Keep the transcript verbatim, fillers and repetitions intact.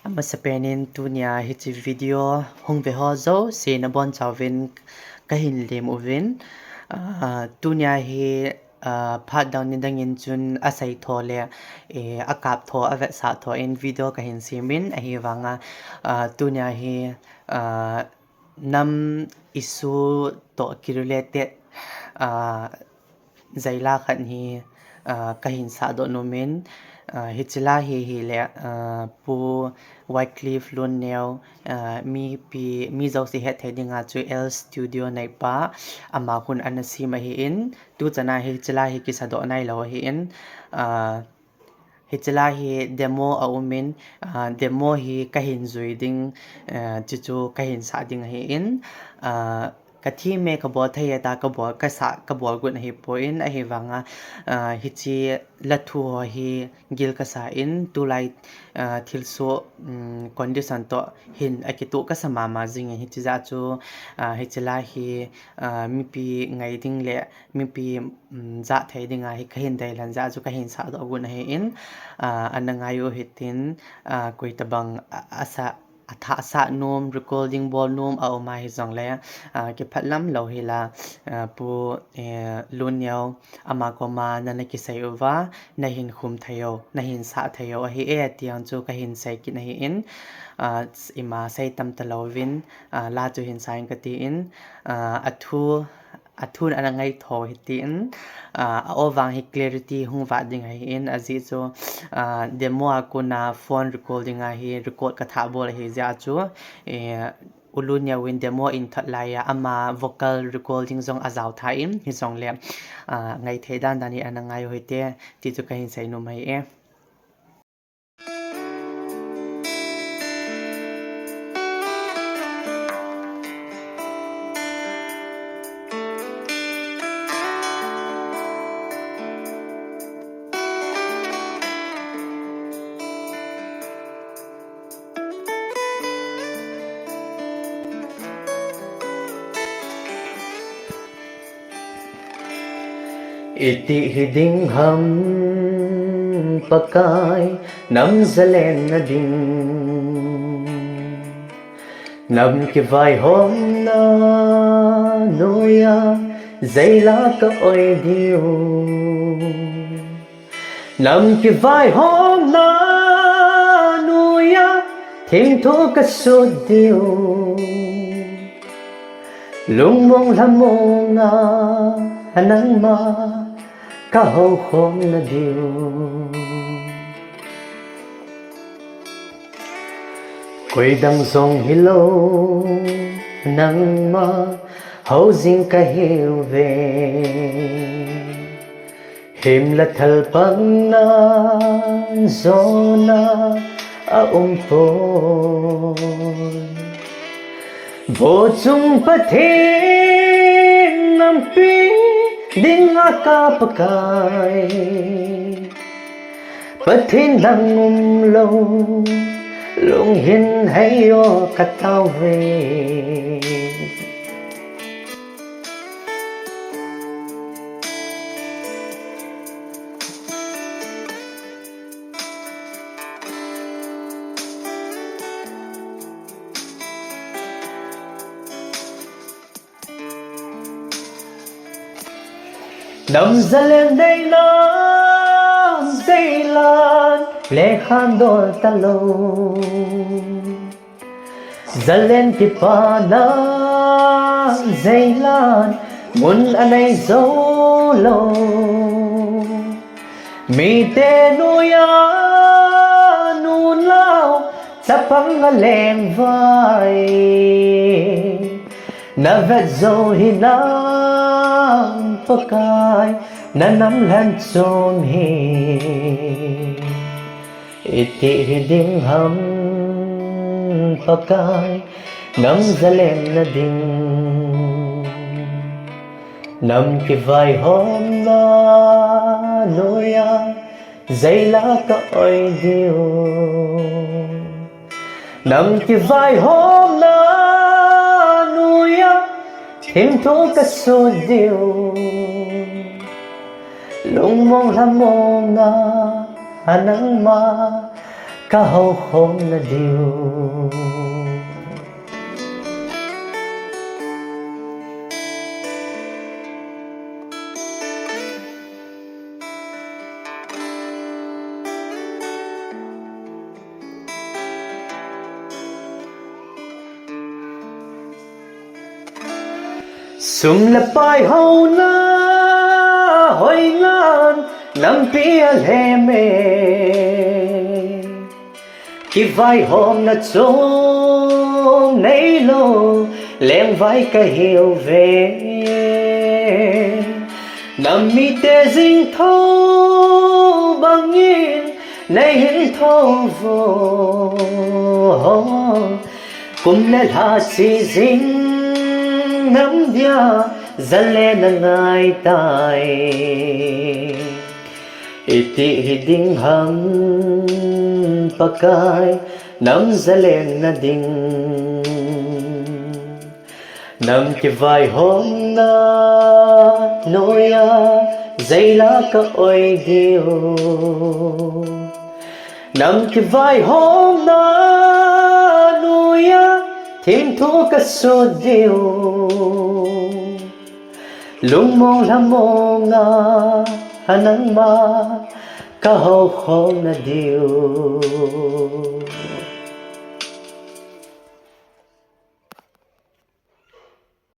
Amasapen in tunia hiche video hung ve ho jouse nabonchauvin kahin lem uvin. Ah, tunia hi, ah, phat dang nidang in chun asei tho le, eh, akap tho, avetsah tho in video kahin sem in ahivanga, ah, tunia hi, ah, nam issue toh ki related, ah, jaila khat hi, ah, kahin sahdoh nom in, ah, hiche la hi hile, ah, Pu Wycliffe Lunneo, ah, mipi, mi jouse hetthei dinga chu L Studio neipa, ama khun ana sem ahin, tuchan a hiche la hi kisadoh nailou ahin, ah, hiche la hi demo aumin, ah, demo hi kahin jui ding, ah, chuchu kahin sah ding ahin, ah, kathim e kabol thei e tia kabol, kasah, kabol got ahipoi, ahivanga, ah, hiche la thu ho hi gil kasa in tulai, ah, thilsoh, um, condition toh hin akitoh kasa mama jing in hiche jeh chu, ah, hiche la hi, ah, mipi ngai ding le mipi, um, jah thei dinga hi kahin deilan jeh chu kahin sahdoh got ahin, ah, ana ngai u hitin, ah, koitabang a, asa, athah sah nom, recording bol nom aum a hijongle, ah, kiphatlam lou hila, ah, Pu, eh, Lunneo ama koma nana kisei uva, nahin khum thei u, nahin sah thei u ahi e, ti jong chu kahin sei kit ahin, ah, ima sei tam talouvin, ah, la chu hin sa in katin, ah, athu, athun ana ngai tho hitin, ah, a-o vang hi clarity hung vah ding ahin, ajeh chu, ah, demo a kona phone recording a hi record kathah bol ahi jeh chu, eh, U Lunneo in demo in thot laiya ama vocal recording jong ajao tha in, hijongle, ah, ngai thei dan dan hi ana ngai u hite, ti chu kahin sei nom ahi e. Iti hiding ham Pakai, nam jalenna ding. Nam kivaihomna noiya, jaila ka-oi diu. Nam kivaihomna noiya, thimthu kasut diu. Lungmong lhamonga, nangma kahoukhomna diu. Koidang jong hilou, nangma houjing kahiuve. Himle thalpangna jona aumpoi. Bohchung Pathen nampi dinga ka Pakai, Pathen nang umlou lunghin heijo katao ve. Nam jalen nei nam jeilan lekhan dol talou. Jalen kipana jeilan mun anei joulou. Mite noiya nunlou chapang alengvai. Navet jou hinam Pakai, nanam lhan chom hi. Iti hiding ham Pakai, nam jalenna ding. Nam kivaihomna noiya, jaila ka-oi diu. Nam kivaihomna noiya, thimthu kasut diu. Lungmong lhamonga, nangma kahoukhomna diu. Sum le pai houna, hoinan nampi alhem e. Kivaihomna chom neilou lengvai kahiuve. Nammite jingthou bangin neihin thouvo. Kum le lha che jing nam dia jale na ngaitai. Iti hiding ham Pakai, nam jalenna ding. Nam kivaihomna noiya jei la ka-oi diu. Nam kivaihomna noiya thimthu kasut diu. Lungmong lhamonga nangma kahoukhomna diu.